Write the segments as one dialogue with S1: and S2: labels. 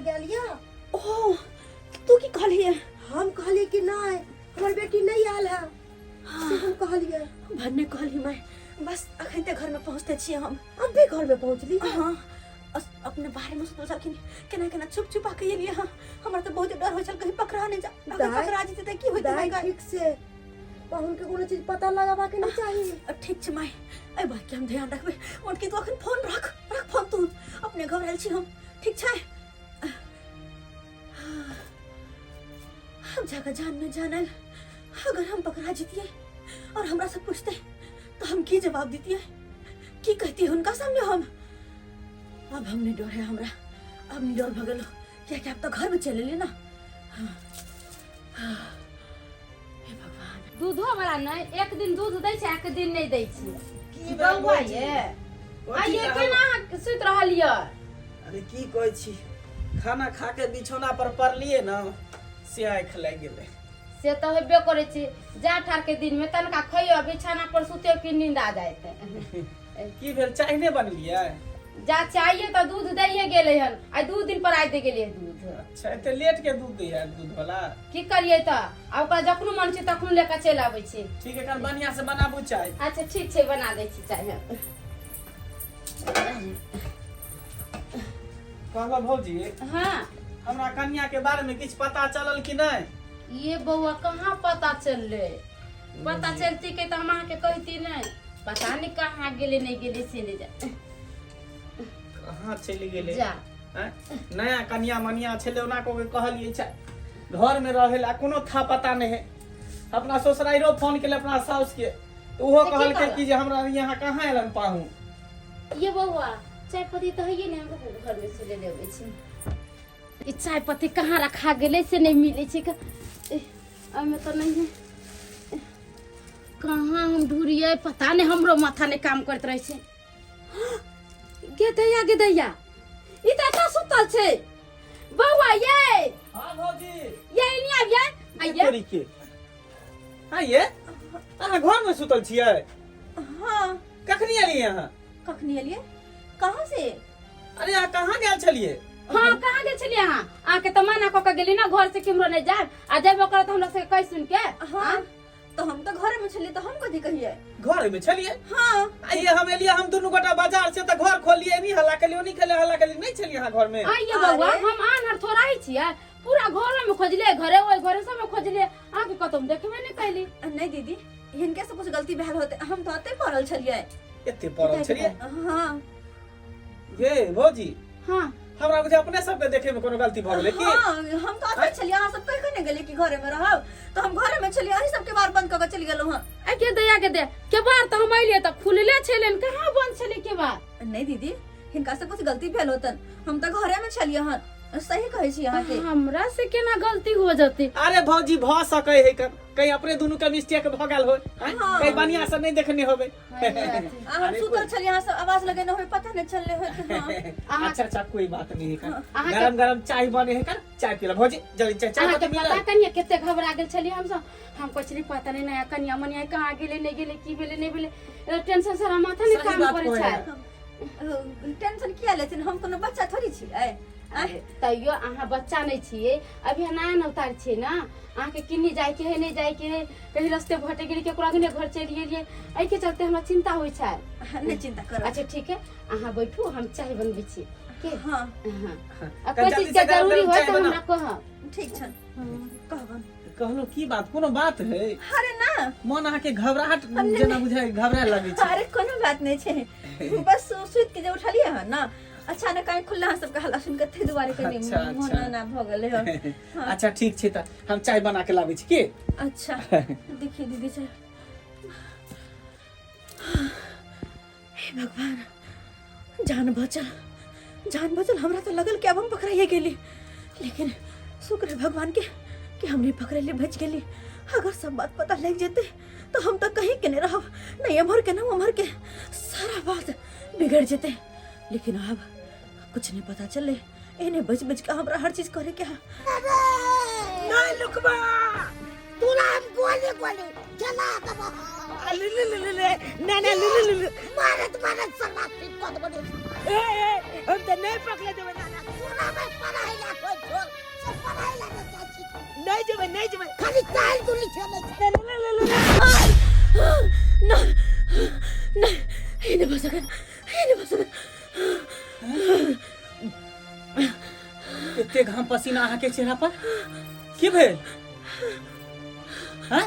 S1: पर गेल यऽ।
S2: ओ तू की कहलियै?
S1: हम कहलियै कि नहि, हमर बेटी नहि आयल है, से हम कहलियै।
S2: भन्ने कहली माय, बस अखन ते घर में पहुँचते छियै हम।
S1: अभी घर में पहुँचली?
S2: हाँ, अपने बाहर में सुतल छलखिन, केना केना छुप छुपा के एलियै हँ। हमरा तऽ बहुत डर होइ छल कहीं पकड़ा नहि जा, अगर
S1: दाइ-
S2: पकड़ा जेतै तऽ की होइतै?
S1: दाइ
S2: माय,
S1: ठीक से पाहुन के कोनो चीज पता लगाबा के नहीं चाही।
S2: ठीक छै माय, एहि बात के हम ध्यान रखबै। मोटकी तू अखन फोन रख, रख फोन तू, अपने घबरायल छी हम। ठीक छै, हम जाकर जान में जानल, अगर हम पकड़ा जितिए और हमरा से पूछते तो हम की जवाब दितिए, की कहती उनका सामने हम? अब हम नहीं डर है हमरा, अब नहीं डर भगल, क्या क्या अब तो घर में चले ले ना। हाँ, हाँ, हे भगवान।
S3: दूधो वाला नहि, एक दिन दूध दै छै, एक दिन नहि दै छै।
S4: की भेल
S3: बौआ
S4: भौजी?
S3: ये
S4: कथी
S3: आइये
S4: कहब?
S3: केना अहाँ सुति रहल यऽ?
S4: अरे की कहै छी, खाना खा के बिछौना पर पड़लिए ना, से आँखि लागि गेलै।
S3: से तऽ हेबे करै छै, जा ठार के दिन में तनका खइयो, बिछाना पर सुतियो कि नींद आ जायत।
S4: की भेल, चाय नहि बनेलियै?
S3: जा चाहिए तऽ दूध दैये गेलै हन, आइ 2 दिन पर आइ दे गेलियै दूध।
S4: अच्छा, एते लेट के दूध दैया दूध वाला?
S3: की करियै तऽ, आ ओकरा जखनो मन छै तखनो लेके चलि आबै छै।
S4: ठीक है, कल बढ़िया से बनाबू चाय।
S3: अच्छा ठीक छै, बना दै छी चाय हम।
S4: कहलहुँ भौजी।
S3: हाँ।
S4: हमरा कन्या के बारे में किछु पता चलल कि नहि?
S3: ये बौआ, कहाँ पता चललै? पता चलती के तऽ हम अहाँके कहती नहि। पता नहि कहाँ गेलै, नहि गेलै से नहि जा।
S4: कहाँ चलि गेलै?
S3: जा।
S4: आँय? नया कन्या मनिया छलै, ओना कऽ के कहलियै छै घर में रहे ला, कोनो था पता नहि है। अपना ससुराइरो फोन केले अपना साउस के, तऽ ओहो
S3: तऽ की
S4: कहलकै
S3: कहलक?
S4: कि जे हमरा यहाँ कहाँ एलन पाहुन।
S3: ये बौआ, चाय पत्ती तऽ हैये नहि, हम रुकू घर में से ले लेबै छी। ई चाय पत्ती कहाँ रखा गेलै से नहि मिलै छै। एहिमे तऽ नहि है, कहाँ हम ढूँढियै पता नहि, हमरो माथा नहि काम करैत रहै छै। गे दैया, गे दैया, ई तऽ एतऽ सुतल छै। बौआ ये।
S4: हाँ भौजी।
S3: ये एनी आबियै, आइये।
S4: तोरी के, हाँ ये अहाँ घर में सुतल छियै?
S2: हाँ।
S4: कखनी एलियै अहाँ?
S2: कखनी एलियै कहाँ से?
S4: अरे अहाँ कहाँ गेल छलियै?
S3: हाँ, कहाँ गेल छलियै अहाँ? अहाँके तऽ मना कऽ के गेली ना घर से केम्हरो नहि जायब, आ जेबो करत हमरा सबके कहि सुन के।
S2: हाँ, तो हम तो घरे में छलियै, तो हम कथी कहियै?
S4: घर में छलियै?
S2: हाँ।
S4: आइए हम एलियै, हम दुनू गोटा बाजार से, तऽ घर खोलियै, नहीं हल्ला केलियै, नहीं केलियै हल्ला केलियै, नहीं छलियै अहाँ घर में?
S3: आइए बौआ,
S2: अरे।
S3: हम आन्हर थोड़ा ही छियै, पूरा घर में खोजलियै, घरे ओहि घरे सब में खोजलियै, अहाँके कतौ हम देखबे नहि कैली।
S2: नहीं दीदी, हिनके से कुछ गलती भेल होते, हम तो अते पड़ल छलियै।
S4: एते पड़ल छलियै?
S2: हाँ।
S4: ये भौजी।
S3: हाँ।
S4: हमरा बुझे अपने सबके देखे में कोनो गलती भऽ गेलै की?
S2: हाँ, हम तो अते छलियै, अहाँ सब कहि कहि ने गेलियै कि घरे में रहब, तो हम घरे में छलियै, अहीं सबके बार बंद कऽ के चलि गेलहुँ हँ।
S3: आ के दया के दे के बार तऽ हम अइलियै तऽ खुलले छलै, कहाँ बंद छलै के बार?
S2: नहीं दीदी, हिनका से कुछ गलती भेल होतन, हम तऽ घरे में छलियै हन, सही कहै छी अहाँके।
S3: हमरा से केना गलती हो जते?
S4: अरे भौजी, भऽ सकै है कहीं अपने दुनू के मिस्टेक भऽ गेल हो, आँय?
S2: हाँ।
S4: कहीं बढ़िया से नहीं देखने होबे।
S2: आ हम
S4: अरे
S2: सुतल छलियै, अहाँ सब आवाज लगेने होबे, पता नहीं चलले होते। हाँ।
S4: अच्छा अच्छा, कोई बात नहीं है कर।
S3: अहाँके-
S4: गरम गरम चाय बने है कर, चाय पी ला भौजी, जल्दी चाय चाय
S3: अहाँके
S4: पत्ती
S3: पता
S4: मिलल।
S3: कनिया कते घबरा गेल छलियै हमसब, हम कहै छलियै पता नहि नया कनिया मनिया कहाँ गेलै नहि गेलै, की भेलै नहि भेलै, टेंशन सारा माथा नहि
S4: सही
S3: काम
S4: बात
S3: करै
S4: कहै
S3: छै।
S4: है।
S2: टेंशन किया लेथिन, हम कोनो बच्चा थोड़ी छियै?
S3: अरे, तैयो अहाँ बच्चा नहि छियै, अभी अहाँ नया नवतार छियै ने, अहाँके किन्नी जाइके है नहि जाइके है, कहीं रस्ते भटक गेलियै, केकरो अगने घर चलि गेलियै, एहिके चलते हमरा चिंता होइ छै।
S2: नहि चिंता करब।
S3: अच्छा ठीक है, अहाँ बैठू, हम चाय बनबै छी के।
S2: हाँ।
S3: हाँ। आ
S4: कनि
S3: कोई
S4: जल्दी
S3: चीज
S4: से
S3: के
S4: गरम
S3: जरूरी
S4: गरम
S3: होय
S4: चाय
S3: तऽ
S4: बनाउ।
S3: हमरा कहब।
S2: ठीक छन, कहबन।
S4: कहलहुँ की बात, कोनो बात है?
S2: अरे ना।
S4: मन अहाँके घबराहट जेना बुझाइ, घबराए लगै छै।
S2: अरे कोनो बात नहीं छै, बस सुति के जे उठलियै हन ना, अचानक आँखि खुलला, अहाँ सबके हल्ला सुनि के, ताहि दुआरे कनि
S4: अच्छा,
S2: मोन
S4: अच्छा।
S2: एना भऽ गेलै हन। हाँ।
S4: अच्छा ठीक छै, तऽ हम चाय बना के लाबै छी की।
S2: अच्छा देखिए दीदी चाय। हे भगवान, जान बचल, जान बचल। हमरा तो लगल कि अब हम पकड़ाइए गेली, लेकिन शुक्र है भगवान के कि हम नहीं पकड़ेली, बच गेली। अगर सब बात पता लग जेते तो हम तो कहीं के नहीं रहब, नहीं एम्हर के ना उम्हर के, सारा बात बिगड़ जेते। लेकिन अब कुछ नहीं पता चले, एने बच बच के हमरा हर चीज करे के है।
S5: नहीं लुकबा,
S1: तोरा हम गोली गोली जला देबो।
S5: ले ले ले ले ले ना ना ले ले ले ले।
S1: मारत मारत सरवा ठीक कऽ देबो।
S5: ए ए, हम तऽ नहीं पकड़े देबै ना ना।
S1: तोरा में पढ़ाई ला
S5: दाल गुली खेलै छै।
S2: ना ना, ई नहि भऽ सकत, ई नहि भऽ सकत।
S4: एते घाम पसीना अहाँके चेहरा पर की भेल? हैं?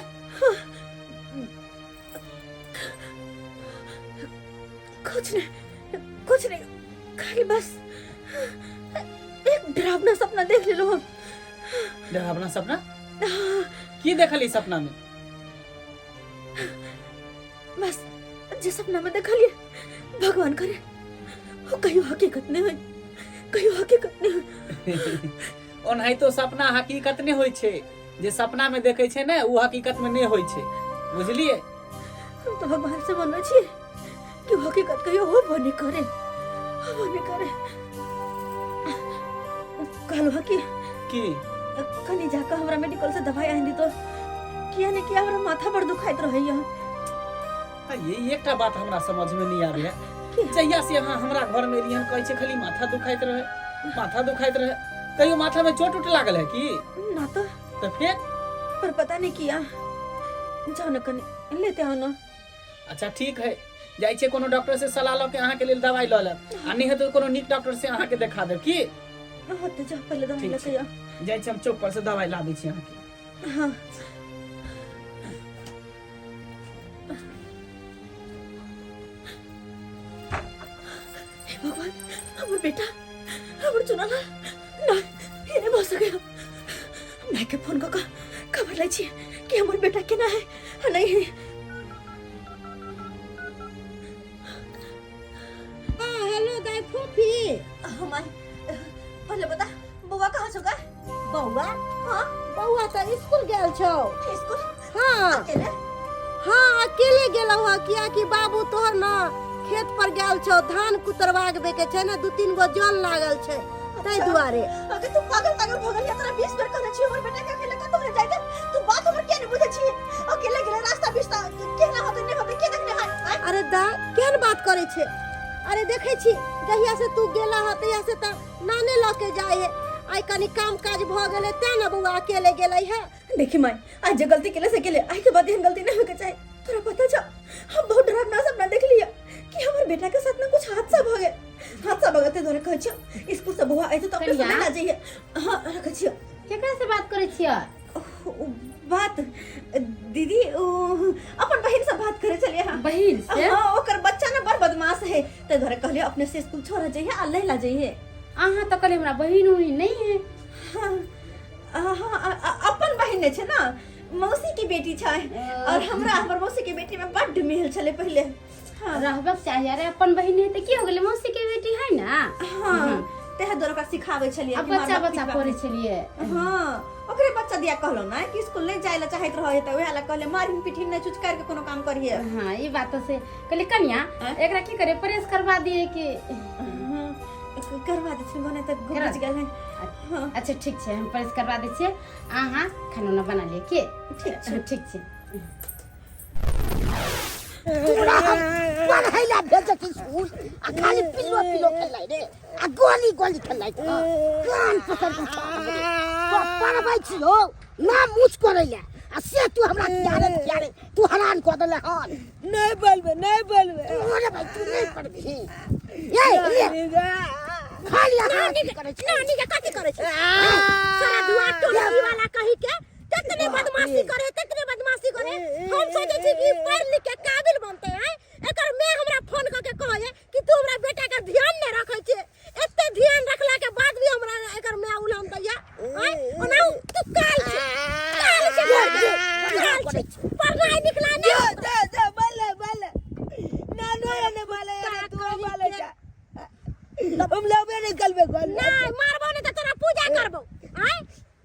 S2: कुछ नहीं, कुछ नहीं, खाली बस एक डरावना सपना देख लेलो हम।
S4: डरावना सपना? की देखली सपना में?
S2: बस जे सपना में देखलिए, भगवान करे वो कहियो हकीकत नहीं होई, कहियो हकीकत नहीं होई।
S4: ओनाहितो सपना हकीकत नहि होइ छै। जे सपना में देखै छै ने, ओ हकीकत में नहि होइ छै, बुझलियै?
S2: हम तो भगवान से मानै छियै कि हकीकत कहियो होबो नहीं करे, होबो नहीं करे। कहलहुँ कि
S4: की?
S2: कनी जाकर हमरा मेडिकल से दवाई आनि दी तो, किया नहीं किया हमरा माथा बड़ दुखाइत रहैया।
S4: आ ये एकटा बात हमरा समझ में नहीं आबै है।
S2: की?
S4: जहिया से अहाँ हमरा घर में एलियै हन, कहै छै खाली माथा दुखाइत रहे, माथा दुखाइत रहे। कहियो माथा में चोट उट लागल है की?
S2: ना तो।
S4: तऽ फेर?
S2: पर पता नहीं किया, जाओ ना कनी लेते आओ ना।
S4: अच्छा ठीक है, जाइ छियै कोनो डॉक्टर से सलाह लऽ के अहाँके लेल दवाई लऽ लेब, आ नहि हेतै तऽ कोनो नीक डॉक्टर से अहाँके देखा देब की?
S2: हाँ तो जाओ, पहले दवाई
S4: ठीक
S2: लेते
S4: छै।
S2: आओ।
S4: जाइ छी हम चौक पर से दवाई ला दै छी अहाँके।
S2: हाँ। हे भगवान, हमर बेटा, हमर चुनाला ना, ई नहि भऽ सकैया। माय के फोन कऽ कऽ खबर लै छी कि हमर बेटा केना है आ नहीं है।
S1: हाँ हेलो दाई फूफी।
S2: हाँ माय, पहले बता बउआ कहाँ छौ गा?
S1: बउआ?
S2: हाँ।
S1: बउआ तऽ स्कूल गेल छौ।
S2: स्कूल?
S1: हाँ।
S2: अकेले?
S1: हाँ अकेले गेलौ हँ, कियाकि बाबू तोहर ना खेत पर गेल छौ, धान कुतरबाके के छै ने, 2-3 गो जल लागल छै ताहि दुआरे।
S2: अगे तू पागल तागल भऽ गेलियै? तोरा 20 बेर कहने छियौ हमर बेटा के अकेले कतौ नहि जाय दे, तू बात हमर किया नहि बुझै छी? अकेले गेलै रास्ता बीच तऽ केना होतै नहि होतै के देखने है? आँय?
S1: अरे दा केहन बात करै छै? अरे देखै छी जहिया से तू गेला हँ तहिया से तऽ नाने लऽ के जाइ है, आइ कनी काम काज भऽ गेलै तें ने बौआ अकेले गेलै है।
S2: देखी माय, आज जे गलती केले से केले, आइ के बाद एहन गलती नहीं होके चाही। तोरा पता छौ हम बहुत डरावना सपना देख लिया कि हमर बेटा के साथ ना कुछ हादसा भ गेल, हादसा भ गेल। ताहि दुआरे कहै छियौ स्कूल से बौआ अयतौ तऽ अपने से
S3: कनिया?
S2: लेला जइहे। हाँ रखै छियौ।
S3: केकरा से बात करै छियै?
S2: ओ, बात दीदी ओ अपन बहिन से बात करे छलियै हँ।
S3: बहिन से?
S2: हाँ, ओकर बच्चा ना बड़ बदमाश है, ताहि दुआरे कहलियै अपने से स्कूल छोड़ जइहे आ लैला जइहे।
S3: अहाँ तऽ कहलियै हमरा बहिन उहिन नहि है।
S2: हाँ हाँ, अपन बहिन नहि छै ना, मौसी की बेटी छै, और हमरा हमर मौसी के बेटी में बड्ड मेल छलै पहिले। हाँ।
S3: रहबाक चाही। अरे अपन बहिन है तऽ की हो गेलै, मौसी के बेटी है ना।
S2: हाँ तेह दुआरे ओकरा सिखाबै छलियै
S3: आ
S2: कि
S3: बच्चा
S2: मारबा
S3: बच्चा
S2: पीटबा।
S3: पढ़ै छलियै?
S2: हाँ ओकरे बच्चा दिया कहलहुँ ना कि स्कूल नहि जाय ला चाहैत रहै, तऽ वएह ला कहलियै मारहिन पीटहिन नहि, चुचकारि के कोनो काम करिहे।
S3: हाँ ई बात तऽ से कहलियै कनिया
S2: आँय?
S3: एकरा की करे, प्रेस करवा दिए कि?
S2: हाँ, करवा दै छियै भने तऽ
S3: करा
S2: घुसि गेल है। हाँ।
S3: अच्छा ठीक छै, हम प्रेस करवा दै छियै, अहाँ खाना उना बना लिअ की?
S2: ठीक छै।
S3: ठीक छै।
S5: तोरा हम पढ़ै ला भेजै छी स्कूल आ खाली पिल्लो पिल्लो खेलै रे आ गोली गोली खेलै छ, कान पकड़ के छ हमरे। तो पढ़बै छियौ ना मुछ करै ला आ से तू हमरा कियारे कियारे तू हरान कऽ देले हन।
S1: नहीं बोलबे, नहीं बोलबे।
S5: तू रे भाई, तू नहीं पढ़बही। ए ले खाली अहाँ की करै छी?
S1: नानी के कथी करै छै? सारा दुआर टोली वाला कही के ततने बदमाशी करे, ततने बदमाशी करे। हम सोचे छी कि पढ़ लिख के काबिल बनते हैं, एकर मैं हमरा फोन क के कहे कि तू हमरा बेटा के ध्यान नहीं रखे छे, एते ध्यान रखला के बाद भी हमरा एकर मैं उलहन दैया। आय ओना तू काल छे, काल छे, काल छे, पढ़नाइ लिखनाइ नहीं।
S5: जा जा बोले बोले नानो ने बोले तू बोले जा, हम लबे नहीं कलबे गोल।
S1: नहीं मारबो नहीं त तोरा पूजा करबो। आय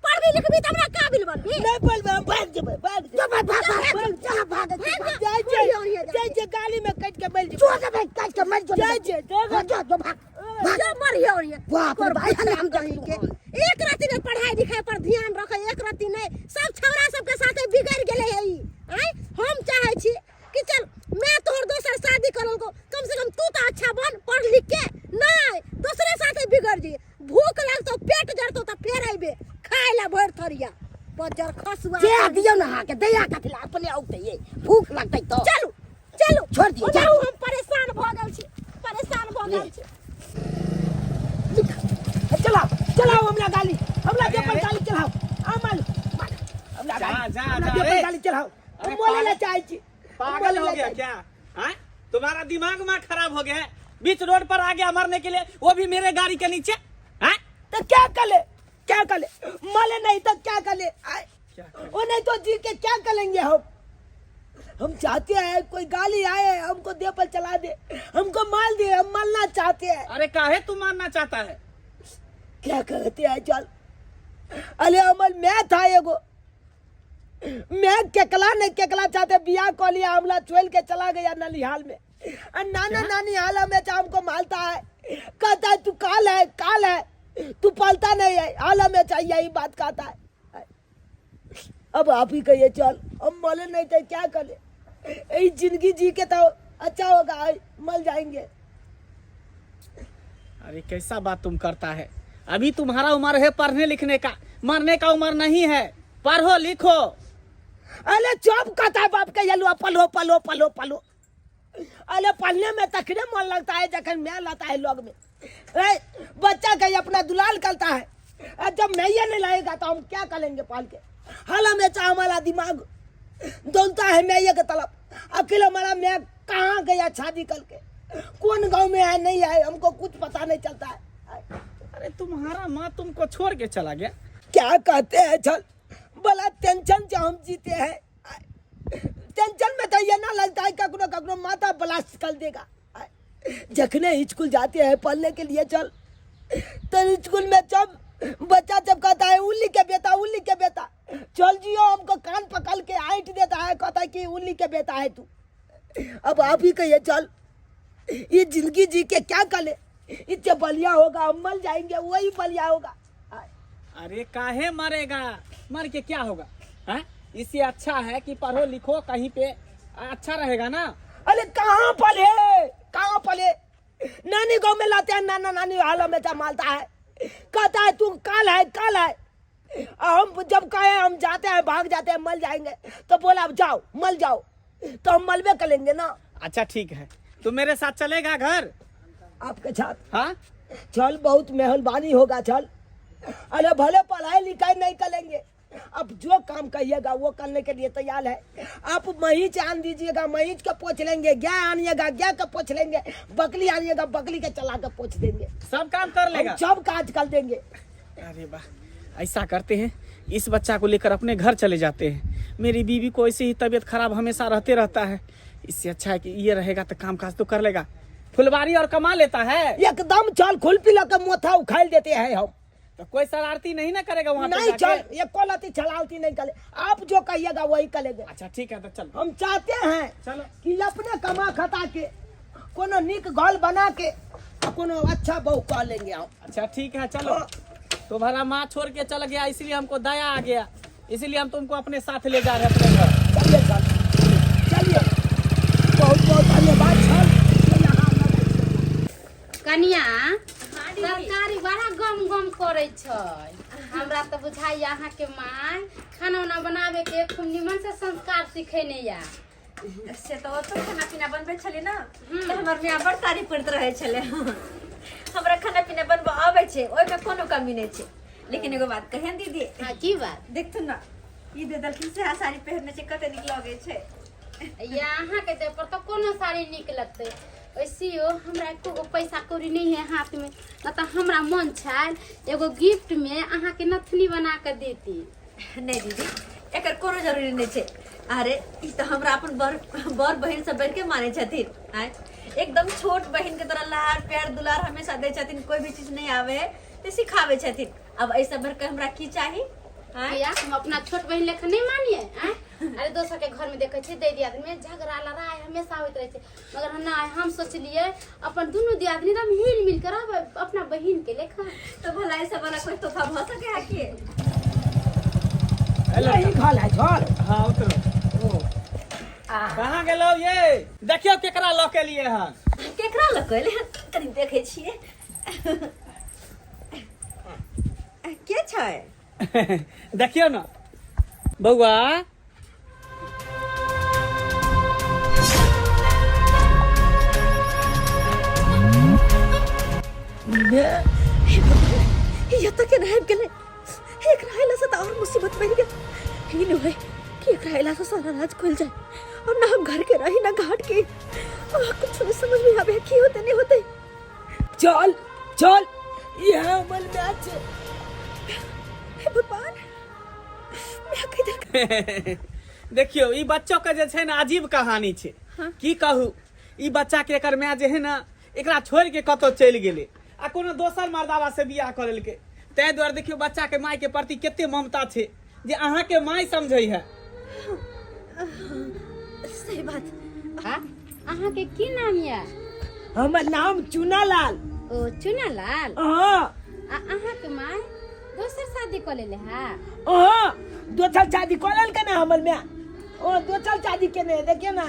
S1: पढ़बी लिखबी त हमरा काबिल बनबी।
S5: नहीं बोलबे, हम भाग जेबै, भाग जेबै। भाग भाग भाग जा, भाग
S1: जाय
S5: छै, जाय छै, गाली में कट के मर जेबै। जो जेबै कट के मर जेबै। जाय छै, जो जो जो भाग
S1: जो मरियो रे।
S5: बाप रे भाई, हम
S1: कहीं के एक राति ने पढ़ाई लिखाई पर ध्यान रखे, एक राति नहीं सब छौरा सबके साथे बिगड़ गेले है ई। आय हम चाहे छी कि चल मैं तोहर दोसर शादी करल को, कम से कम तू तो अच्छा बन पढ़ लिख के, नहीं दोसरे साथे बिगड़ जी, भूख लगतो पेट जरतो त फेर आइबे खाए ला भर थरिया। बजर खसुआ
S5: जे दियौ ना अहाँके दया कथी ला अपने औतै ये भूख लगतै तो
S1: चलू चलू
S5: छोड़ दियौ,
S1: ओनाहु
S5: जाउ।
S1: हम परेशान भऽ गेल छी, परेशान भऽ गेल छी।
S6: चलाओ चलाओ हमरा गाली, हमरा
S4: अरे,
S6: देह पर
S4: अरे।
S6: गाली चलाओ। आ मालू हमरा
S4: जा,
S6: गाली,
S4: जा,
S6: हमरा
S4: जा,
S6: देह पर
S4: रे।
S6: गाली चलाओ।
S4: अरे,
S6: हम बोले ला
S4: पागल-
S6: चाहे छी। हम
S4: पागल
S6: बोले
S4: हो
S6: ला
S4: गया
S6: चाहे छी।
S4: क्या? हाँ? तुम्हारा दिमाग में खराब हो गया है? बीच रोड पर आ गया मरने के लिए, वो भी मेरे गाड़ी के नीचे। हाँ?
S6: तो क्या करे, क्या करे? मले नहीं तो क्या करे? आए,
S4: क्या करे?
S6: वो नहीं तो जी के क्या करेंगे हम? हम चाहते हैं कोई गाली आए हमको देह पर चला दे, हमको मार दे, हम मरना चाहते हैं।
S4: अरे काहे तू मारना चाहता है?
S6: क्या कहते हैं चल। अरे अमल मैं था एगो, मैं केकला नहीं केकला चाहते बियाह कर लिया, हमला छोड़ के चला गया ननिहाल में। और नाना नानी हाल में हमको मारता है, कहता है तू काल है, काल है, तू पलता नहीं है, हाल में चाहिए यही बात कहता है। अब आप ही कहिए चल, हम मरे नहीं तो क्या करें? यही जिंदगी जी के तो अच्छा होगा, मर जाएंगे।
S4: अरे कैसा बात तुम करता है? अभी तुम्हारा उम्र है पढ़ने लिखने का, मरने का उम्र नहीं है। पढ़ो लिखो।
S6: अरे चुप कहता है बाप के यलुआ, पलो पलो पलो पलो। अरे पढ़ने में तखने मन लगता है जखन मैं लाता है लोग में। ए, बच्चा के अपना दुलाल करता है, और जब मैं ये नहीं लाएगा तो हम क्या करेंगे पाल के? हाल हमेशा हमारा दिमाग दौड़ता है मैं ये के तरफ। अकेला हमारा मैं कहाँ गया शादी करके, कौन गांव में है नहीं है, हमको कुछ पता नहीं चलता है।
S4: अरे तुम्हारा माँ तुमको छोड़ के चला गया।
S6: क्या कहते हैं चल, बड़ा टेंशन से हम जीते हैं। टेंशन में तो ये ना लगता है कखनो कखनो माथा ब्लास्ट कर देगा। जखने स्कूल जाते हैं पढ़ने के लिए चल, तो स्कूल में जब बच्चा जब कहता है उल्ली के बेटा, उल्ली के बेटा, चल जियो हमको कान पकड़ के आइट देता है, कहता है कि उल्ली के बेटा है तू। अब आप ही कहिए चल, ये जिंदगी जी के क्या करे? इससे बलिया होगा हम मर जाएंगे, वही बलिया होगा।
S4: अरे काहे मरेगा, मर के क्या होगा? हाँ? इससे अच्छा है कि पढ़ो लिखो, कहीं पे अच्छा रहेगा ना।
S6: अरे कहाँ पढ़े, कहाँ पढ़े? नानी गाँव में लाते हैं, नाना नानी हाल में मालता है, कहता है तू काल है, काल है। हम जब कहे हम जाते हैं, भाग जाते हैं, मर जाएंगे, तो बोला अब जाओ मर जाओ, तो हम मलबे करेंगे ना।
S4: अच्छा ठीक है, तू मेरे साथ चलेगा घर?
S6: आपके साथ?
S4: हाँ
S6: चल, बहुत मेहरबानी होगा चल। अरे भले पढ़ाई लिखाई नहीं करेंगे, अब जो काम कहिएगा वो करने के लिए तैयार है। आप महीच आन दीजिएगा, महीच के पोछ लेंगे, गाय आनिएगा गाय के पोछ लेंगे, बकरी आनिएगा बकरी के चला के पोछ देंगे,
S4: सब काम कर लेगा,
S6: हम सब काज कर देंगे।
S4: अरे वाह, ऐसा करते हैं इस बच्चा को लेकर अपने घर चले जाते हैं। मेरी बीवी को ऐसे ही तबीयत खराब हमेशा रहते रहता है, इससे अच्छा है कि ये रहेगा तो काम काज तो कर लेगा, फुलवारी और कमा लेता है।
S6: एकदम चल, खुल पिला के मोथा उखाड़ देते हैं हम।
S4: तो कोई शरारती नहीं ना करेगा वहाँ पे
S6: नहीं
S4: जाके?
S6: चल, ये कोलती छलावती नहीं करे, आप जो कहिएगा वही करेंगे।
S4: अच्छा ठीक है तो चल,
S6: हम चाहते हैं
S4: चलो
S6: कि अपने कमा खता के कोनो निक घर बना के कोनो अच्छा बहू कह लेंगे हम।
S4: अच्छा ठीक है चलो, तुम्हारा माँ छोड़ के चल गया इसलिए हमको दया आ गया, इसलिए हम तुमको अपने साथ ले जा रहे हैं अपने घर।
S6: चलिए चल चलिए, बहुत बहुत धन्यवाद। चल
S3: कनिया तरकारी बड़ा गम गम करे छै, हमरा तऽ बुझाइया अहाँके माय खाना उना बनाबे के खूब निमन से संस्कार सिखेने या।
S2: से तऽ ओतऽ खाना पीना बनबै छलियै ने तऽ हमर माय बड़ तारीफ करैत रहै छलै। हमरा खाना पीना बनबऽ अबै छै, ओहिमे कोनो कमी नहि छै। लेकिन एगो बात कहियन दीदी।
S3: हाँ की बात?
S2: देखथुन ने ई दे देलखिन सएह साड़ी पहिरने छै, कते नीक लगै छै।
S3: या अहाँके देह पर तऽ कोनो साड़ी नीक लगतै। वैसियो हमरा एको गो पैसा कौड़ी नहीं है हाथ में, न तऽ हमरा मन छल एगो गिफ्ट में अहाँके नथनी बना के देती।
S2: नहीं दीदी, एकर कोनो जरूरी नहीं छै। अरे ई तऽ हमरा अपन बड़ बहिन से बढ़ के मानै छथिन। आँय एकदम छोट बहिन के तरह लाड़ प्यार दुलार हमेशा दै छथिन, कोई भी चीज नहीं आवे है तो सिखावे छथिन। अब ऐसा बढ़ के हमरा की चाही? आँय?
S3: भैया हम अपना छोट बहिन लेखा नहीं मानिए। आँय? अरे दोसर के घर में देखे छियै दै दियादनी में झगड़ा लड़ाई हमेशा होइत रहै छै, मगर हम नहीं, हम सोचलिए अपन दुनू दियादनी एकदम हिल मिल के रहबै अपना बहिन के लेखा।
S2: तो भला ऐसा वाला कोई तोहफा भऽ सके है की?
S6: यही घर है चल।
S4: हाँ उतरो। कहाँ गेलो ये? देखियो केकरा लऽ के लिए हन।
S2: केकरा लऽ के एलै हन? कनी देखै छियै के छै।
S4: देखियो ना बौआ
S2: हे भगवान, ई एतऽ केना आबि गेलै? एकरा अयला से तऽ और मुसीबत बढ़ि गेल। ई नहि होय कि एकरा अयला से सारा राज खुलि जाय। अब ना हम घर के रही ना घाट के। आह, कुछ नहीं समझ में आवे की होते नहीं होते।
S6: चल चल यह हमर मैच है।
S2: हे भगवान, मैं किधर
S4: देखियौ ई बच्चो के जे छै ने अजीब कहानी छै की कहू ई बच्चा के एकर माय जे है ने एकरा छोड़ के कतौ चलि गेलै आ कोनो दोसर मर्दाबा से बियाह कऽ लेलकै ताहि दुआरे देखियौ बच्चा के माय के प्रति कते ममता छै जे अहाँके माय समझै है
S2: सही बात
S3: हाँ अहाँके की नाम यऽ
S6: हमर नाम चुना लाल
S3: ओ चुना लाल
S6: हाँ
S3: आ अहाँके माय दोसर शादी कऽ लेले है
S6: हाँ दोसर शादी कऽ लेलकै ने हमर माय ओ दोसर शादी केने देखियौ ने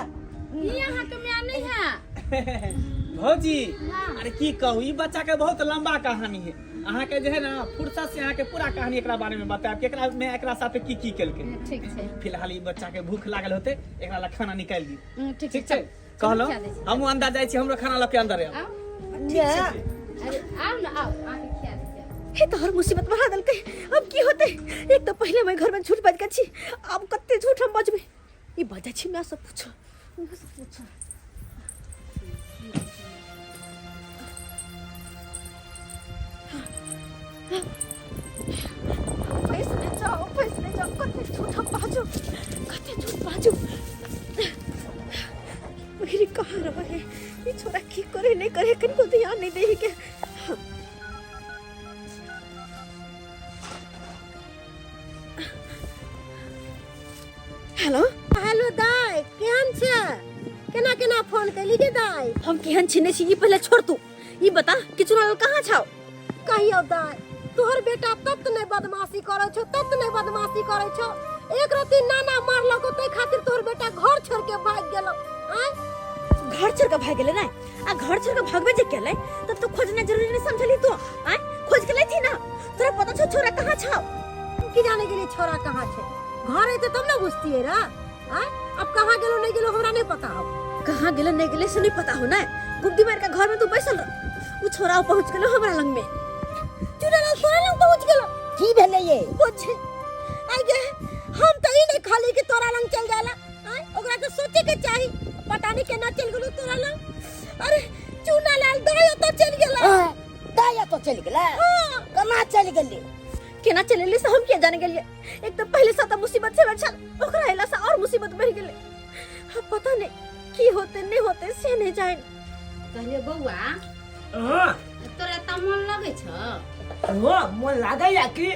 S3: ई अहाँके माय नहीं है
S4: भौजी
S3: हाँ।
S4: अरे की कहू ई बच्चा के बहुत लंबा कहानी है अहाँके जे है ना फुर्सत से अहाँके पूरा कहानी एकरा बारे में बतायब कि एकरा में एकरा साथे की की केलकै
S3: ठीक छै
S4: फिलहाल ई बच्चा के भूख लागल होते एकरा ला खाना निकालि दियौ
S3: ठीक
S4: ठीक छै कहलहुँ
S3: खिया दै छी।
S4: हमहूँ अंदर जाइ छी हमरो खाना लऽ के अंदर आउ
S3: आउ
S6: माय
S3: अरे आउ ने आउ अहाँके खिया दै छी
S2: हे तो हर मुसीबत बढ़ा देलकै अब की होते एक तो पहले मैं घर में झूठ बाज के छी अब कते झूठ हम बजबे ई बजै छी मैं से पूछो मैं से पूछो पैसने जाओ पैसने जाओ कते झूठ हम बाजू कते झूठ बाजू मेरी कहाँ रहे ये छोरा की करे नहीं करे कनको ध्यान नहीं दे के हेलो
S1: हेलो दाय केहन छै केना केना फोन कैली गे दाय
S2: हम केहन छी नहीं छी ई पहले छोड़ तू ई बता कि चुनाव कहाँ छाओ
S1: कहियो दाय तोहर बेटा तत नहीं बदमाशी करै छौ तत नहीं बदमाशी करै छौ एक रति नाना मारलको तै खातिर तोहर बेटा घर छोड़ के भाग गेलो आय
S2: घर छोड़ के भाग गेलै ना आ घर छोड़ के भागबे जे केलै तब तो खोजना जरूरी नहीं समझली तू आय खोज के लेथी ना तोरा पता छौ छोरा कहाँ छाओ
S1: की जाने गेली छोरा कहाँ छै घर अइते तब ना बुझतियै रे आय अब कहाँ गेलो नहीं गेलो हमरा नहीं पता हो
S2: कहाँ गेलै नहीं गेलै से नहीं पता हो ना गुप्ती मार के घर में तू बैसल रह उ छोरा पहुंच गेलो हमरा लंग में
S1: चुनालाल तोरा लंग पहुंच गेलो
S5: की भेलै ये
S1: बुझ आई गे हम तो ई नहीं खाली कि तोरा लंग चल जाला आय ओकरा तो सोचे के चाही पता नहीं केना चल गेलो तोरा लंग अरे चुनालाल दाय तो चल गेला
S5: दाया तो चलि गेलै केना चलि गेलै
S2: केना चलेली से हम किया जाने गेलिए एक तो पहले से तो मुसीबत से छल ओकरा अयला से और मुसीबत बढ़ गेलै अब पता नहीं की होते नहीं होते से नहीं जाने
S3: कहलियो बौआ
S6: हाँ
S3: तोरा एतऽ मोन लगै छौ
S6: हाँ मन लागैया कि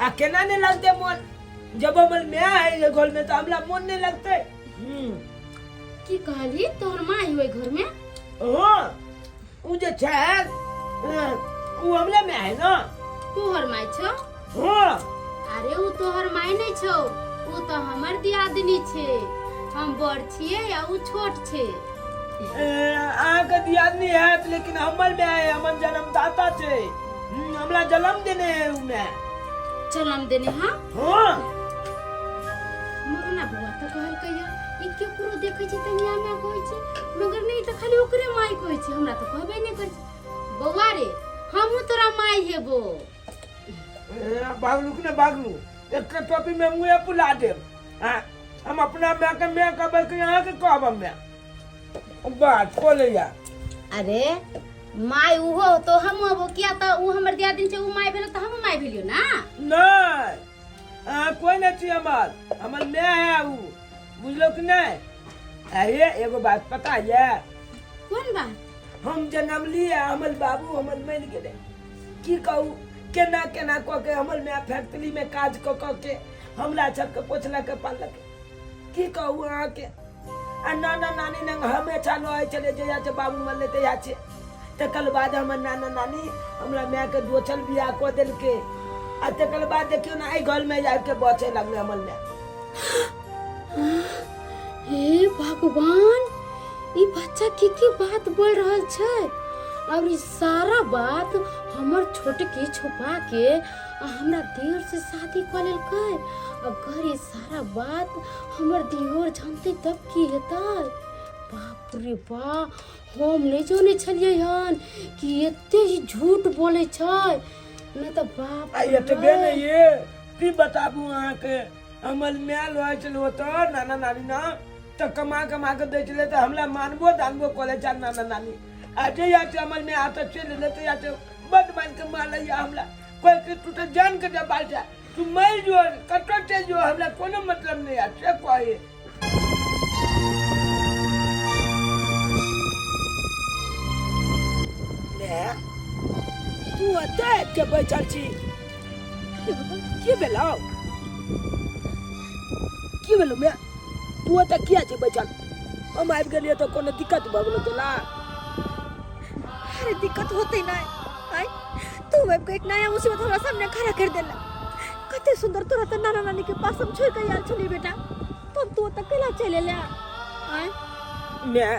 S6: आ केना नहीं लगते मन जब हमर माय है घर में तो हमरा मन नहीं लगते हम्म
S3: की कहली तोहर माय होय घर में
S6: हाँ उ जे छै उ हमरे में है ना
S3: तोहर माय छौ
S6: हाँ
S3: अरे उ तोहर माय नहीं छौ उ तो हमर दियादनी छै हम बड़ छियै आ उ छोट छै
S6: अहाँके दियादनी हैत लेकिन हमर माय है हमर जन्मदाता छै हमरा जन्म देने है उ माय
S3: जन्म देने हाँ
S6: हाँ
S3: मगर ना बौआ तऽ कहलकै या ई केकरो देखै छै तऽ मियाँ मियाँ कहै छै मगर नहि तऽ खाली ओकरे माय कहै छै हमरा तऽ कहबे नहि करै छै बौआ रे हमहूँ तोरा माय हेबो
S6: भागलू कि ने भागलू एक टोपी में मुँहे पुला देब हाँ हम अपना माय के माय कहबै कि अहाँके कहब माय बात को ले जा
S3: अरे माय उहो तो हम हबो किया तऽ उ हमर दियादिन छै उ माय भेलो तऽ हमहूँ माय भेलियो ना
S6: नहीं अहाँ कोई नहीं छी हमर हमर माय है उ बुझलो कि नहीं अरे एगो बात पता है
S3: कोन बात
S6: हम जन्म लिए हमर बाबू हमर मरि गेलै की कहू केना केना कऽ के हमर माय फैक्ट्री में काज कऽ कऽ के हमरा सबके पोछलक पाललक की कहू अहाँके आ नाना नानी लग हमेशा रहै छलै जहिया से बाबू मरलै तहिया से तकर बाद हमर नाना नानी हमरा मायके दोसर बियाह कऽ देलकै आ तकर बाद देखियौ ने एहि घरमे आबि के बचै लगलै हमर माय
S3: हे भगवान ई बच्चा की की बात बोल रहल छै और ई सारा बात हमर छोटकी छुपा के आ हमरा देर से शादी कऽ लेलकै। अगर ई सारा बात हमर दियोर जानतै तब की हेतै? बाप रे बा, हम नहि जानै छलियै हन कि एते ही झूठ बोलै छै। नहि तऽ बाप
S6: आ
S3: रे।
S6: एतबे नहि ये, की बताबू अहाँके, हमर माय रहै छलै ओतऽ नाना नानी ना, तऽ कमा कमा कऽ दै छलै, तऽ हमरा मानबो दानबो करै छल नाना नानी। आ जहिया से हमर माय एतऽ चलि एलै तहिया से बड्ड मारि कऽ मारैया हमरा, कहै कि तू तऽ जान के जबाल छै, तू मरि जो, कतऽ चलि जो, हमरा कोनो मतलब नहि है, से कहै। माय, तू एतऽ आबि के बैठल छी, की भेलौ? की भेलौ माय, तू एतऽ किया छी बैठल? हम आबि गेलियै तऽ कोनो दिक्कत भऽ गेलौ तोला?
S2: अरे दिक्कत होते ना आय, तू आबि के एक नया मुसीबत हमरा सामने खड़ा कर देला। कते सुंदर तोरा तऽ नाना नानी के पास हम छोड़ के आयल छली बेटा, तब तू ओतऽ केला चलि एला आय?
S6: मैं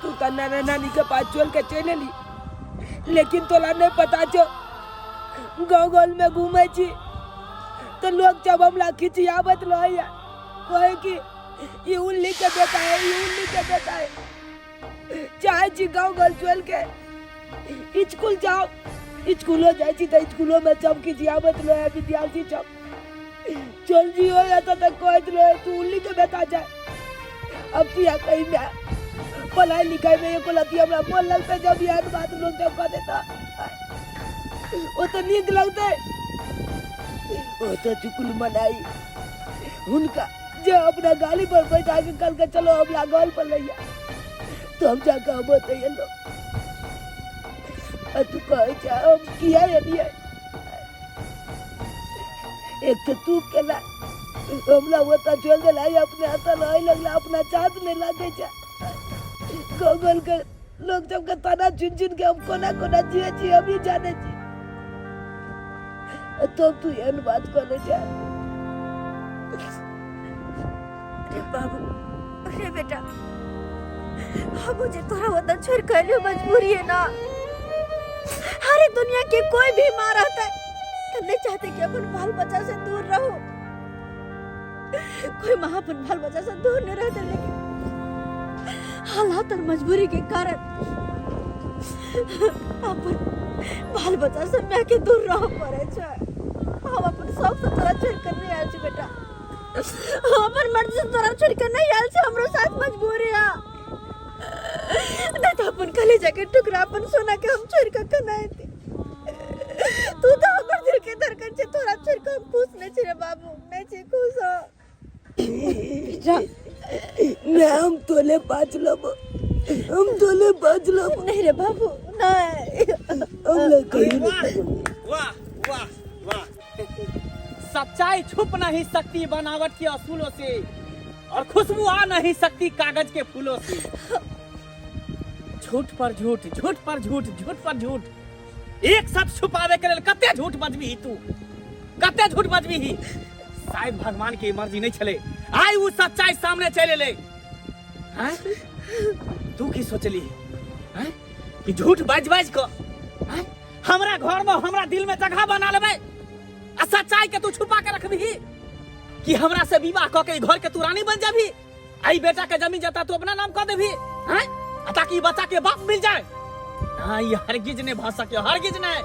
S6: तू तऽ नाना नानी के पास चल के चलि एली, लेकिन तोला नहीं पता छौ, गाँव गाँव में घूमै छी तऽ लोग जब हमरा खिचियाबैत रहैया, कहै कि ई उल्ली के बेटा है, ई उल्ली के बेटा है। चाहे छी गाँव घर चल के स्कूल जाओ, स्कूलो जाइ छी तऽ स्कूलो में सब खिचियाबैत रहै विद्यार्थी सब। चल जी हो या तो तक कहैत रहे तू उल्ली के बेटा जाए। अब तू यहाँ कहीं में पढ़ाई लिखाई में एको लती हमरा मन लगते जब एहन बात लोग जब कह देता ओ तो नीक लगते। ओ तो चुकुल मनाई हुनका जे अपना गाड़ी पर बैठा के कल के चलो हमरा घर पर लैया, तो हम जाकर हम बताइए लो। आ तू कहे छै हम किया एलियै? एक तो तू केला हमरा ओतऽ छोड़ि देला, अपने एतऽ रहै लगला, अपना चाँद नहि लागै छै। गूगल के लोग सबके ताना चुन चुन के हम कोना कोना जिए छी हम ही जाने छी, तब तू एहन बात करै छै।
S2: अरे बाबू, अरे बेटा, हम मुझे तोरा वतन छोड़ के अलियो मजबूरी है ना। हरे दुनिया के कोई भी माँ रहता है तो नहीं चाहते कि अपन बाल बच्चा से दूर रहो। कोई माँ अपन बाल बच्चा से दूर नहीं रहते, लेकिन हालात और मजबूरी के कारण अपन बाल बच्चा से मैं के दूर रह पड़े छे। हम अपन शौक से तोरा छोड़ कर नहीं आयल छी बेटा, हम अपन मर्जी से तोरा छोड़ कर नहीं आयल छी, हमरो साथ मजबूरी है। नहीं तो अपन कलेजा के टुकड़ा अपन सोना के हम छोड़ कर केना एती? तू तो हमर दिल के धड़कन छे, तोरा छोड़ कर हम खुश नहीं छी रे बाबू, नहीं छी खुश हो।
S6: मैं हम तोले बाज लब, हम तोले बाज लब।
S2: नहीं रे बाबू नहीं,
S6: हम लोग कहीं
S4: वाह वाह वाह वाह, सच्चाई छुप नहीं सकती बनावट के असूलों से, और खुशबू आ नहीं सकती कागज के फूलों से। झूठ पर झूठ, झूठ पर झूठ, झूठ पर झूठ, एक साथ छुपावे के लेल कते झूठ बजबी तू, कते झूठ बजबी। शायद भगवान के मर्जी नहीं छले आइ उ सच्चाई सामने चले ले। हैं तू की सोचली हैं कि झूठ बाज बाज क हैं हमरा घर में हमरा दिल में जगह बना लेबे, आ सच्चाई के तू छुपा के रखबी कि हमरा से विवाह क के घर के तू रानी बन जाबी, आई बेटा के जमीन जाता तू अपना नाम क देबी हैं, ताकि ई बच्चा के बाप मिल जाए। ना, ये हरगिज नहीं भ सके, हरगिज नहीं,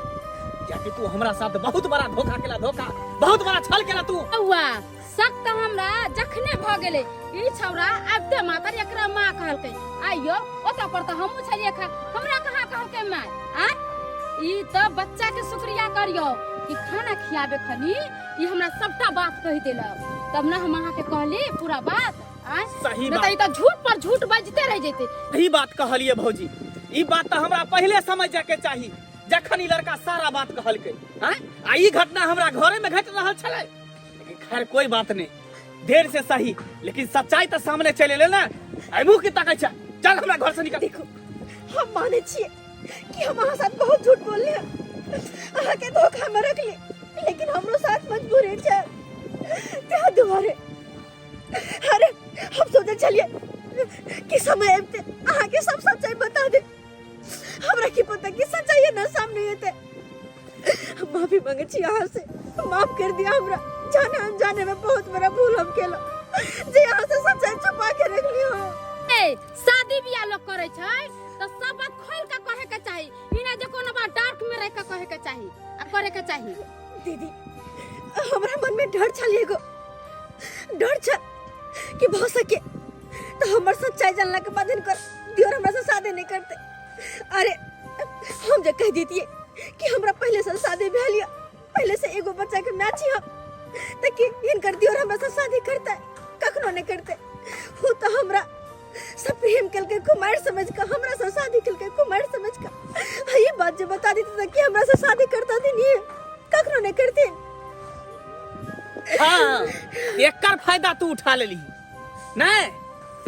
S4: कियाकि तू हमरा साथ बहुत बड़ा धोखा केला, धोखा बहुत बड़ा छल केला तू।
S3: बौआ सख्त हमरा जखने भ गेलै ई छौड़ा आबिते मातर एकरा माँ कहलकै आइयो, ओतऽ पर तऽ हमहूँ छलियै खा, हमरा कहाँ कहलकै माँ? आ ई तऽ बच्चा के शुक्रिया करियौ कि खाना खियाबे खनी ई हमरा सबटा बात कहि देलक, तब ने हम अहाँके कहली पूरा बात। आँय
S4: सही
S3: नहि तऽ ई
S4: बात,
S3: तऽ झूठ पर झूठ बजिते रहि जेतै।
S4: सही बात कहलिए भौजी, ई बात तऽ हमरा पहिले समझ जाके चाही जखन ई लड़का सारा बात कहलकै। आँय आ ई घटना हमरा घरे में घटि रहल छलै, लेकिन खैर कोई बात नहीं, देर से सही लेकिन सच्चाई तऽ सामने चलि एलै ने। आइ मुँह की तकै छै, चल हमरा घर से निकल।
S2: देखो हम माने छियै कि हम अहाँ साथ बहुत झूठ बोलले, अहाँ के धोखा में रखली, लेकिन हमरो साथ मजबूरी छै तें दुआरे। अरे हम सोचे छलियै कि समय अबिते अहाँ के सब सच्चाई बता दे, हमरा की पता कि सच्चाई ना सामने एते। छी अहाँ से, माफ कर दिया हमरा। जाने अनजाने में बहुत बड़ा भूल हम केलहुँ जे अहाँ से सच्चाई छुपा के रखली हो।
S3: ए, शादी बियाह लोग करे छै त सब बात खोल के कहे के चाही, ई ना जे कोनो बात डार्क में रह के कहे के चाही आ करे के चाही।
S2: दीदी हमरा मन में डर छल, एगो डर छल कि भऽ सके तो हमर सच्चाई जानला के बाद हिनकर दियोर हमरा से शादी नहीं करते। अरे हम जे कह देतिए कि हमरा पहले से शादी भेल या पहले से एगो बच्चा के माय छी हम, त कि हिनकर दियोर हमरा से शादी करते? कखनो नहीं करते। वो तो हमरा सब प्रेम कल के कुमार समझ के हमरा से शादी कल के कुमार समझ के ये बात जो बता देते कि हमरा से शादी करता थी नहीं, कखनो नहीं करते।
S4: हाँ, एकर फायदा तू उठा लेली नहीं,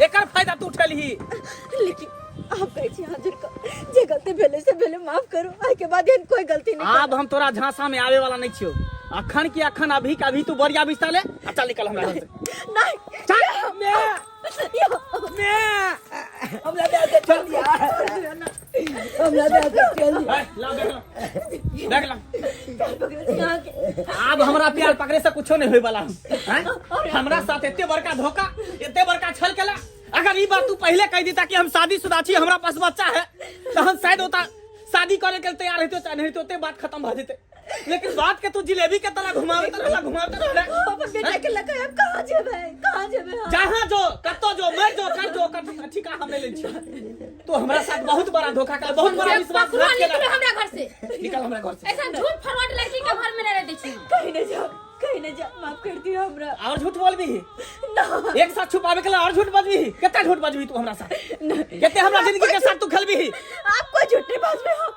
S4: एकर फायदा तू उठा ली।
S2: लेकिन आप कहै छी हाथ जोड़ के जे गलती भेलै से भेलै, माफ करू, आइ के बाद एहन कोई गलती नहीं।
S4: आब हम तोरा झांसा में आवे वाला नहीं छियो। अखन की अखन अभी के अभी तू बोरिया बिस्तर ले आ चल निकल हमरा घर से।
S2: नहीं
S4: चल।
S6: मैं मैं हमरा ब्याह के चल दिया, हमरा ब्याह के चल दिया।
S4: ए, ला बैग ला, बैग ला। आब हमरा प्यार पकड़े से कुछो नहीं होय वाला हैं? हमरा साथ एते बड़का धोखा, एते बड़का छल केला। अगर ई बात तू पहले कह देता कि हम शादीशुदा छी, हमरा पास बच्चा है, तो हम शायद होता शादी करे के तैयार होते, चाहे नहीं होते, बात खत्म भ जेते। लेकिन बात के तू जिलेबी के तरह घुमावत रहला, घुमावत रहला।
S2: अपन बेटा के लगा अब कहाँ जेबै, कहाँ जेबै हम?
S4: जहाँ जो कतो जो मर जो कर जो कर, ठीक है हम ले छी। तो हमरा साथ बहुत बड़ा धोखा कर, बहुत बड़ा विश्वासघात केला।
S3: निकलो हमरा घर से,
S4: निकल हमरा घर से।
S3: ऐसा झूठ फरवड लड़की के घर में नहीं रह दै छी।
S2: कहीं नहीं जाओ, कहीं नहीं जाओ, माफ कर दियो हमरा।
S4: और झूठ बोलबी
S2: ना,
S4: एक साथ छुपावे के लिए और झूठ बजबी। कितना झूठ बजबी तू हमरा साथ? कितने हमरा जिंदगी के साथ तू खेलबी?
S2: आप कोई झूठ नहीं बाजबे हो,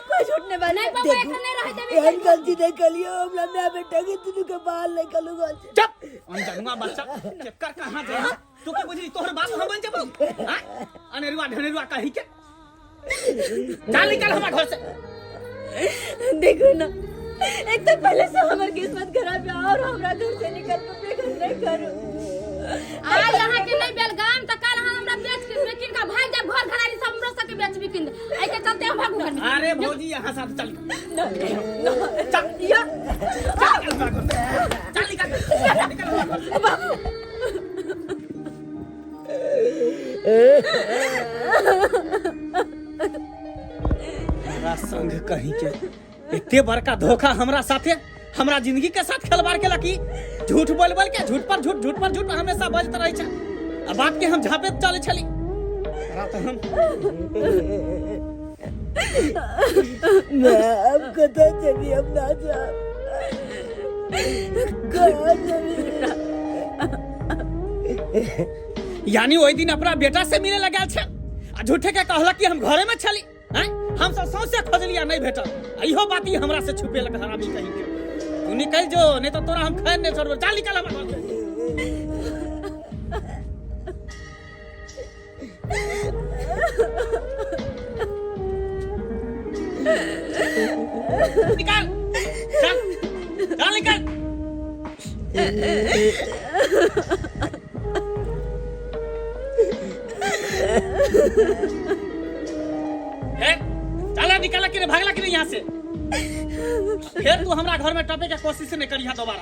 S2: कोई झूठ नहीं बाजबे।
S3: नहीं बाबा, एखन नहीं रह देबे।
S6: एहन गलती नहीं कलियो, हमरा माय बेटा के दुनू के बाल नहीं कलू गल।
S4: चुप अनजानुआ बच्चा, चक्कर कहां जा तू? के बुझली तोहर बाप हम बन जबो? हां, अनेरुआ ढनेरुआ कही के चल निकल हमरा घर से।
S2: देखो ना, एक तो पहले से हमर किस्मत खराब है और हमरा घर से निकल के बेघर नहीं करो।
S3: आ यहाँ के नहीं बेलगाम त काल हम हमरा बेच के बेकिन का भाग जा घर घरारी सब हमरो सबके बेच बिकिन दे। एहि के चलते हम भागू घर में।
S4: अरे भौजी यहाँ साथ चल,
S2: ना
S4: चल
S2: या
S4: चल निकल हमरा घर से, चल निकल, निकल हमरा घर से।
S2: बाबू
S4: हमरा संग कहीं के एते बड़का धोखा, हमरा साथे हमरा जिंदगी के साथ खिलवाड़ केलक। ई झूठ बोल बोल के झूठ पर झूठ, झूठ पर झूठ हमेशा बजत रहे छै आ बात के हम झापे चले छली। रात हम
S6: मैं अब कतऽ जेबी, हम ना जा कहाँ जेबी?
S4: यानी ओहि दिन अपना बेटा से मिले लगल छै आ झूठे के कहलक कि हम घरे में छली हैं, हम सब सौंसे खोजलिया नहीं भेटल। आ इहो बात ही हमरा से छुपेलक हरामी कहीं के। तू निकल जो, नहीं तो तोरा हम खैर नहीं छोड़बो। चल निकल हमरा घर से। निकल, चल चल निकल। ए, चला निकल कि नहीं भागला कि नहीं यहाँ से? फिर तू हमरा घर में टपे के कोशिश नहीं करिहा दोबारा।